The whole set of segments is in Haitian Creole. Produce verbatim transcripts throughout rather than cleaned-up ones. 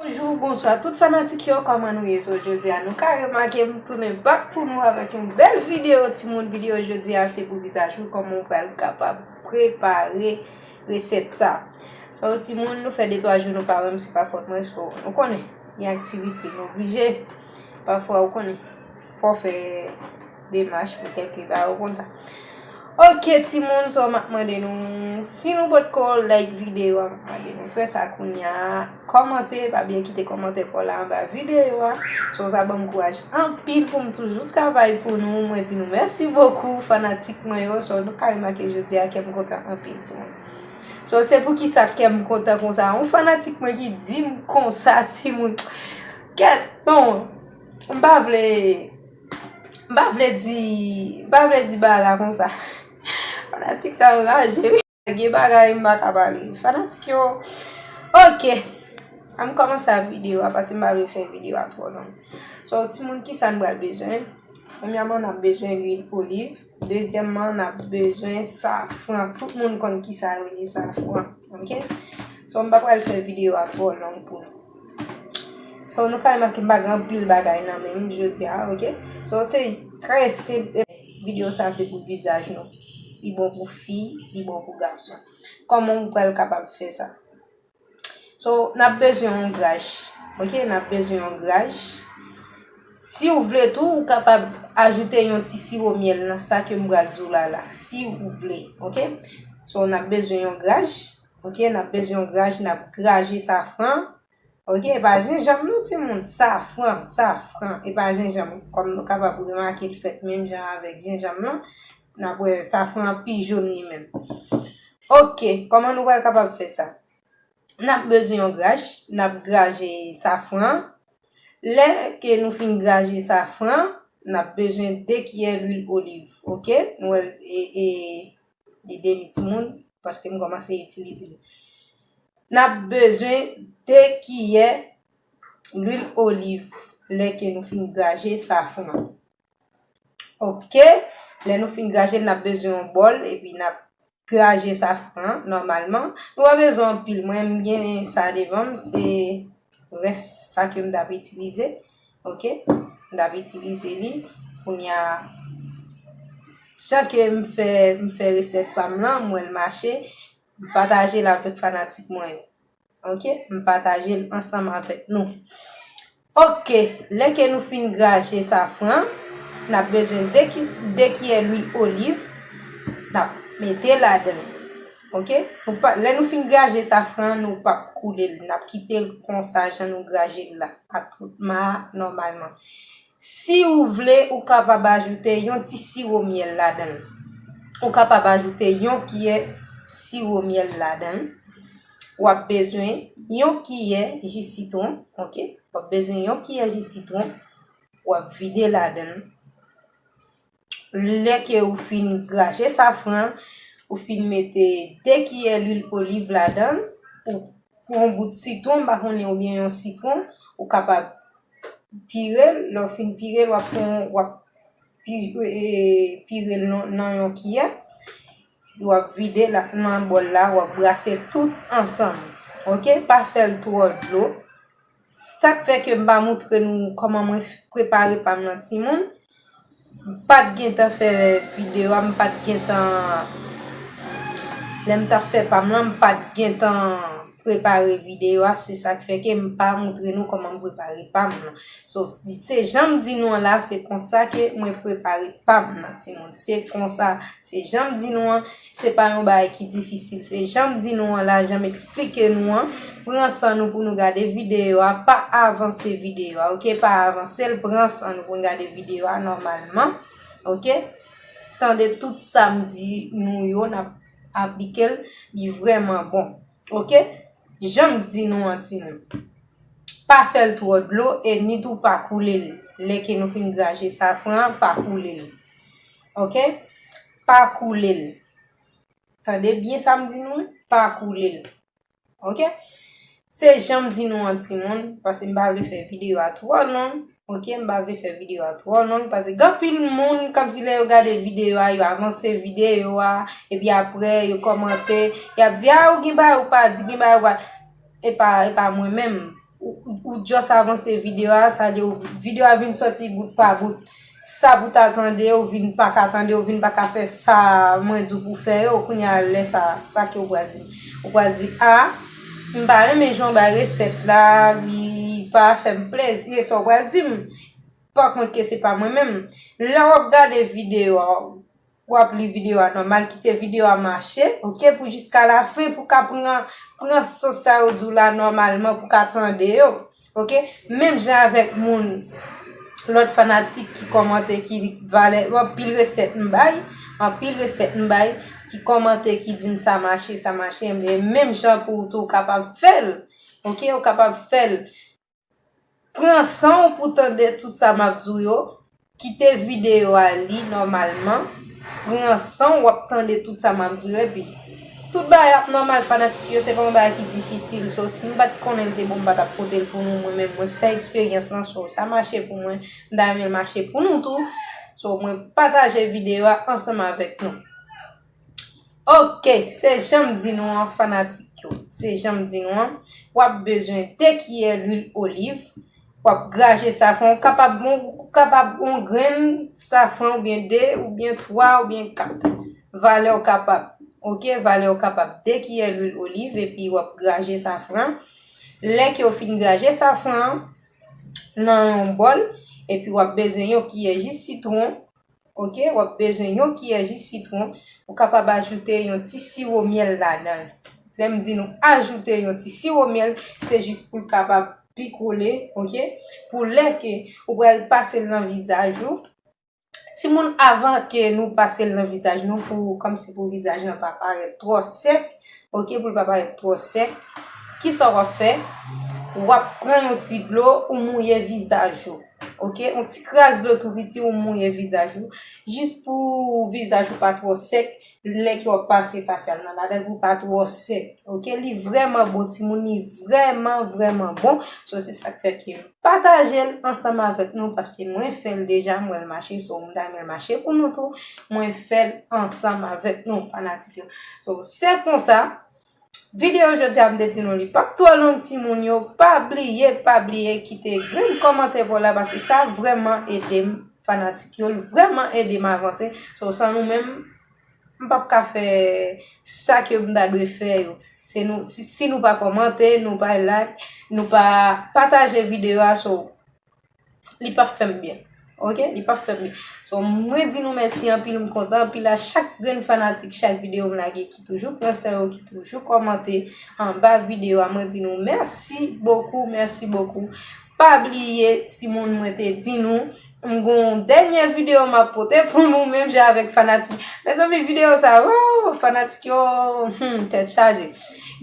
Bonjou, bonswa tout fanatik yo, kòman nou ye? So, jodi a nou ka remake m tounen back pou nou avèk yon bèl videyo, timoun. Videyo jodi a se pou vizaj ou, kòman ou pral kapab prepare resèt sa. So, timoun, nou fè de twa jou nou pa wè m, se pa fòt mwen, so, nou konnen, gen aktivite, nou oblije. Pafwa, ou konnen, fò fè demach pou kèk bagay, ou konn sa. Ok, timoun, so m ap mande nou, si nou potko like videyo a, m ap mande nou fè sa kounye a. Kòmante, pa bliye kite kòmantè pa w la anba videyo a. So, sa ban m kouraj anpil pou m toujou travay pou nou. Mwen di nou mèsi bokou, fanatik mwen yo. So, nou ka remake jodi a, kè m kontan anpil, timoun. So, se pou ki sa kè m kontan konsa? Yon fanatik mwen ki di m konsa, timoun. Kèt, non. M pa vle, m pa vle di, m pa vle di bagay la konsa. Fanatik sa yo raje, wi. Gen bagay m pa ka pale. Fanatik yo, ok. An n kòmanse ak videyo a, paske m pa vle fè videyo a twò long. So, timoun, ki sa n pral bezwen? Premyèman, n ap bezwen lwil oliv. Dezyèmman, n ap bezwen safran. Tout moun konn ki sa yo rele safran, ok? So, m pa pral fè videyo a twò long pou nou. So, nou ka remake m pa gen anpil bagay nan men m jodi a, ok? So, se trè senp. Videyo sa se pou vizaj nou. Li bon pou fi, li bon pou gason. Kòman ou pral kapab fè sa? So, n ap bezwen yon graj. Ok, n ap bezwen yon graj. Si w vle tou, ou kapab ajoute yon ti siwo myèl nan sa ke m pral di w la la. Si w vle, ok? So, n ap bezwen yon graj. Ok, n ap bezwen yon graj, n ap graje safran. Ok, e pa jenjanm non, timoun. Safran, safran. E pa jenjanm. Kòm nou kapab remake, l fèt menm jan avèk jenjanm lan. N ap wè safran an pi jòn li menm. Ok, kòman nou pral kapab fè sa? N ap bezwen yon graj, n ap graje safran. Lè ke nou fin graje safran, n ap bezwen de kiyè lwil oliv, ok? Nou wè l, e, e, li demi timoun, paske m kòmanse itilize li. N ap bezwen de kiyè lwil oliv lè ke nou fin graje safran. Ok, lè nou fin graje l, n ap bezwen yon bòl, epi n ap graje safran an, nòmalman. Nou pa bezwen anpil, mwen, m gen sa devan m, se rès sa ke m t ap itilize. Ok, m t ap itilize li. Kounye a, jan ke m fè, m fè resèt pa m lan, m wè l mache, m pataje l avèk fanatik mwen yo. Ok, m pataje l ansanm avèk nou. Ok, lè ke nou fin graje safran, n ap bezwen de ki-, de kiyè lwil oliv, n ap mete ladan l. Ok, nou pa, lè nou fin graje safran, nou p ap koule l, n ap kite l konsa jan nou graje l la, ak tout ma a nòmalman. Si ou vle, ou kapab ajoute yon ti siwo myèl ladan l. Ou kapab ajoute yon kiyè siwo myèl ladan l. W ap bezwen yon kiyè ji sitwon, ok? W ap bezwen yon kiyè ji sitwon. W ap vide ladan l. Lè ke ou fin graje safran, ou fin mete de kiyè lwil oliv ladan l, ou pran yon bout sitwon, m pa konnen, oubyen yon sitwon, ou kapab pire l. Lè w fin pire l, w ap pran, w ap pi-, e, pire l nan, nan yon kiyè. W ap vide la, nan bòl la, w ap brase tout ansanm. Ok? Pa fè l twò dlo. Sa k fè ke m pa montre nou kòman mwen f-, prepare pa m nan, timoun. M pa t gentan fè videyo a, m pa t gentan, lè m t ap fè pa m lan, m pa t gentan prepare videyo a, se sa k fè ke m pa montre nou kòman m prepare pa m lan. So, se jan m di nou an la, se konsa ke mwen prepare pa m nan, timoun. Se konsa, se jan m di nou an, se pa yon bagay ki difisil. Se jan m di nou an la, jan m eksplike nou an. Pran san nou pou nou gade videyo a, pa avanse videyo a, ok? Pa avanse l, pran san nou pou n gade videyo a nòmalman, ok? Tande tout sa m di nou yo, n ap aplike l, li vrèman bon, ok? Jan m di nou an, timoun. Pa fè l twò dlo e ni tou pa koule l. Lè ke nou fin graje safran an, pa koule l. Ok? Pa koule l. Tande byen sa m di nou, pa koule l. Ok? Se jan m di nou an, timoun, paske m pa vle fè videyo a twò long. Ok, m pa vle fè videyo a twò long, paske gen anpil moun, kòmsi lè yo gade videyo a, yo avanse videyo a, epi apre, yo kòmante, y ap di, "A, ou gen bagay ou pa di, gen bagay ou pa." E pa, e pa mwen menm. ou, ou just avanse videyo a, sa di ou, videyo a vin sòti bout pa bout. Sa pou ta tande, ou vin pa ka tande, ou vin pa ka fè sa mwen di w pou fè yo, kounye a lè sa, sa ke ou pral di m? Ou pral di, a, m pa renmen jan w bay resèt la, li pa fè m plezi, e sa w pral di m. Pa kont ke se pa mwen menm. Lè w ap gade videyo a, w ap li videyo a nòmal, kite videyo a mache, oke, pou jiska lafen, pou ka pran, pran sans sa yo di w la nòmalman, pou ka tande yo, oke. Menm jan avèk moun, lòt fanatik ki kòmante, ki valè, anpil resèt m bay, anpil resèt m bay, ki kòmante, ki di m sa mache, sa mache, men menm jan pou ou tou, ou kapab fè l, oke, ou kapab fè l. Pran san w pou tande tout sa m ap di w yo. Kite videyo a li nòmalman. Pran san w, w ap tande tout sa m ap di w, epi tout bagay ap nòmal, fanatik yo, se pa yon bagay ki difisil. So, si m pa t konnen l te bon, m pa t ap pote l pou nou. Mwen menm, mwen fè eksperyans lan, so, sa mache pou mwen, m ta renmen l mache pou nou tou. So, mwen pataje videyo a ansanm avèk nou. Oke, se jan m di nou an, fanatik yo. Se jan m di nou an, w ap bezwen de kiyè lwil oliv. W ap graje safran, ou kapab, ou kapab yon grenn safran oubyen de, oubyen twa, oubyen kat. Valè w kapab. Oke, valè w kapab. De kiyè lwil oliv, epi w ap graje safran. Lè ke w fin graje safran an nan yon bòl, epi w ap bezwen yon kiyè ji sitwon, oke, w ap bezwen yon kiyè ji sitwon. Ou kapab ajoute yon ti siwo myèl ladan l. Lè m di nou ajoute yon ti siwo myèl, se jis pou l kapab pi kole, oke? Pou lè ke ou pral pase l nan vizaj ou. Timoun, avan ke nou pase l nan vizaj nou, pou, kòmsi pou vizaj lan pa parèt twò sèk, oke, pou l pa parèt twò sèk, kisa w ap fè? W ap pran yon ti dlo, ou mouye vizaj ou. Oke, yon ti kras dlo tou piti, ou mouye vizaj ou. Jis pou vizaj ou pa twò sèk, lè ke w ap pase fasyal nan ladan l pou pa twò sèk. Oke, li vrèman bon, timoun, li vrèman, vrèman bon. So, se sa k fè ke m pataje l ansanm avèk nou, paske mwen fè l deja, m wè l mache, so, m ta renmen l mache pou nou tou. Mwen fè l ansanm avèk nou, fanatik yo. So, se konsa, videyo jodi a m te di nou li p ap twò long, timoun yo. Pa bliye, pa bliye kite grenn kòmantè pa w la, paske sa vrèman ede m, fanatik yo, l vrèman ede m avanse. So, san nou menm, m p ap ka fè sa ke m ta dwe fè yo. Se nou, si, si nou pa kòmante, nou pa like, nou pa pataje videyo a, so, li p ap fè m byen. Oke? Li p ap fè m byen. So, mwen di nou mèsi anpil, m kontan anpil a chak grenn fanatik, chak videyo m lage ki toujou pran san yo, ki toujou kòmante anba videyo a. Mwen di nou mèsi bokou, mèsi bokou. Pa bliye, timoun, mwen te di nou, m gon dènye videyo m ap pote pou nou, menm jan avèk fanatik. Mezanmi, videyo sa, oh, fanatik yo, hmm, tèt chaje.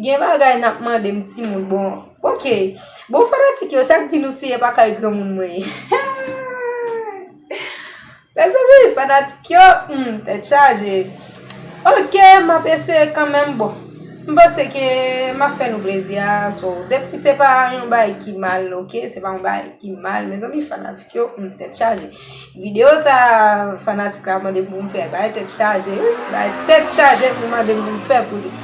Gen bagay n ap mande m, timoun, bon, oke. Bon, fanatik yo, sa k di nou siye pa kay granmoun mwen ye? Mezanmi, fanatik yo, hmm, tèt chaje. Oke, m ap eseye kanmenm. Bon, m panse ke m ap fè nou plezi a, so, depi se pa yon bagay ki mal, oke, se pa yon bagay ki mal. Mezanmi, fanatik yo, hmm, tèt chaje. Videyo sa, fanatik la mande m pou m fè, bay tèt chaje, wi, bay tèt chaje pou mande m pou m fè pou li.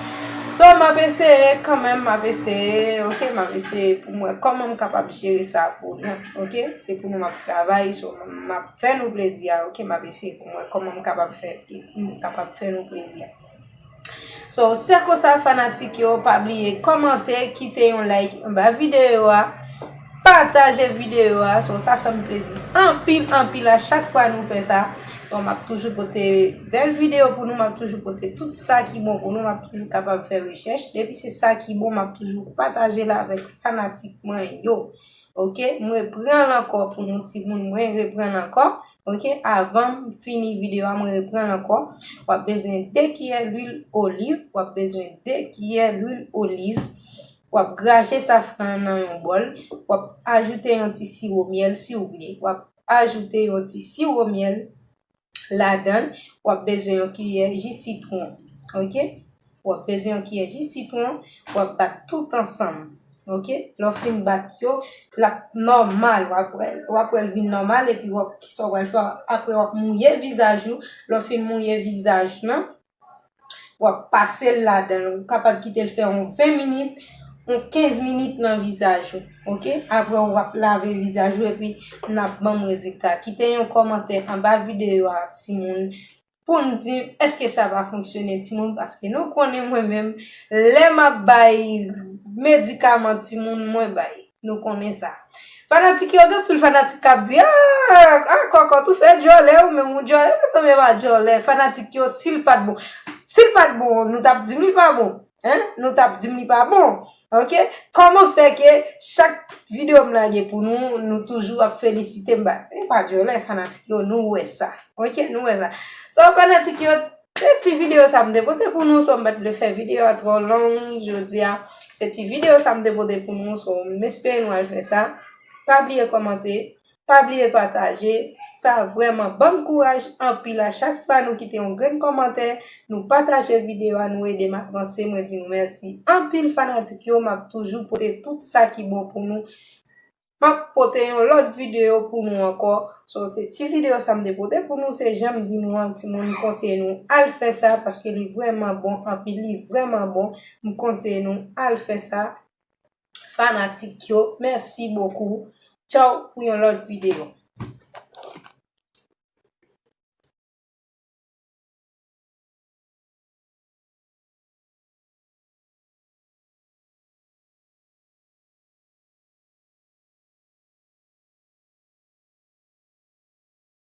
So, m ap eseye kanmenm, m ap eseye, oke, m ap eseye pou m wè kòman m kapab jere sa pou nou, oke? Se pou nou m ap travay, so, m ap fè nou plezi a, oke? M ap eseye pou m wè kòman m kapab fè, m kapab fè nou plezi a. So, se konsa, fanatik yo, pa bliye kòmante, kite yon like anba videyo a, pataje videyo a, so, sa fè m plezi anpil, anpil a chak fwa nou fè sa. So, m ap toujou pote bèl videyo pou nou, m ap toujou pote tout sa ki bon pou nou, m ap toujou kapab fè rechèch. Depi se sa ki bon, m ap toujou pataje l avèk fanatik mwen yo. Oke, m reprann l ankò pou nou timoun, mwen reprann l ankò. Oke, avan m fini videyo a, mwen reprann l ankò. W ap bezwen de kiyè lwil oliv, w ap bezwen de kiyè lwil oliv. W ap graje safran nan yon bòl, w ap ajoute yon ti siwo myèl si w vle. W ap ajoute yon ti siwo myèl ladan l, w ap bezwen yon kiyè ji sitwon, oke? W ap bezwen yon kiyè ji sitwon, w ap bat tout ansanm, oke? Lè w fin bat yo, l ap nòmal, w ap wè, w ap wè l vin nòmal, epi w ap, kisa w pral fè, apre w ap mouye vizaj ou, lè w fin mouye vizaj lan, w ap pase l ladan l, ou kapab kite l fè yon ven minit, kenz minit nan vizaj ou, oke? Apre w ap lave vizaj ou epi n ap ban m rezilta. Kite yon kòmantè anba videyo a, timoun, pou n di m èske sa va fonksyone, timoun, paske nou konnen mwen menm, lè m ap bay medikaman timoun, mwen bay. Nou konnen sa. Fanatik yo, gen pil fanatik k ap di, ah, ah, kòkòt, ou fè djòlè, ou menm ou djòlè, mezanmi, pa djòlè. Fanatik yo, si l pa t bon, si l pa t bon, nou t ap di m li pa bon. Hein? Nou t ap di m li pa bon. Oke? Kòman fè ke chak videyo m lage pou nou, nou toujou ap felisite m? Ba, e pa djòlè, fanatik yo, nou wè sa. Oke? Nou wè sa. So, fanatik yo, se ti videyo sa m te pote pou nou, so m pa t vle fè videyo a twò long jodi a. Se ti videyo sa m te pote pou nou, so m espere nou al fè sa. Pa bliye kòmante, pa bliye pataje, sa vrèman ban m kouraj anpil. A chak fwa nou kite yon grenn kòmantè, nou pataje videyo a, nou ede m avanse, mwen di nou mèsi anpil fanatik yo, m ap toujou pote tout sa ki bon pou nou. M ap pote yon lòt videyo pou nou ankò. So, se ti videyo sa m te pote pou nou, se jan m di nou an, timoun, m konseye nou al fè sa, paske li vrèman bon anpil, li vrèman bon. M konseye nou al fè sa. Fanatik yo, mèsi bokou. Tchaw pou yon lòt videyo.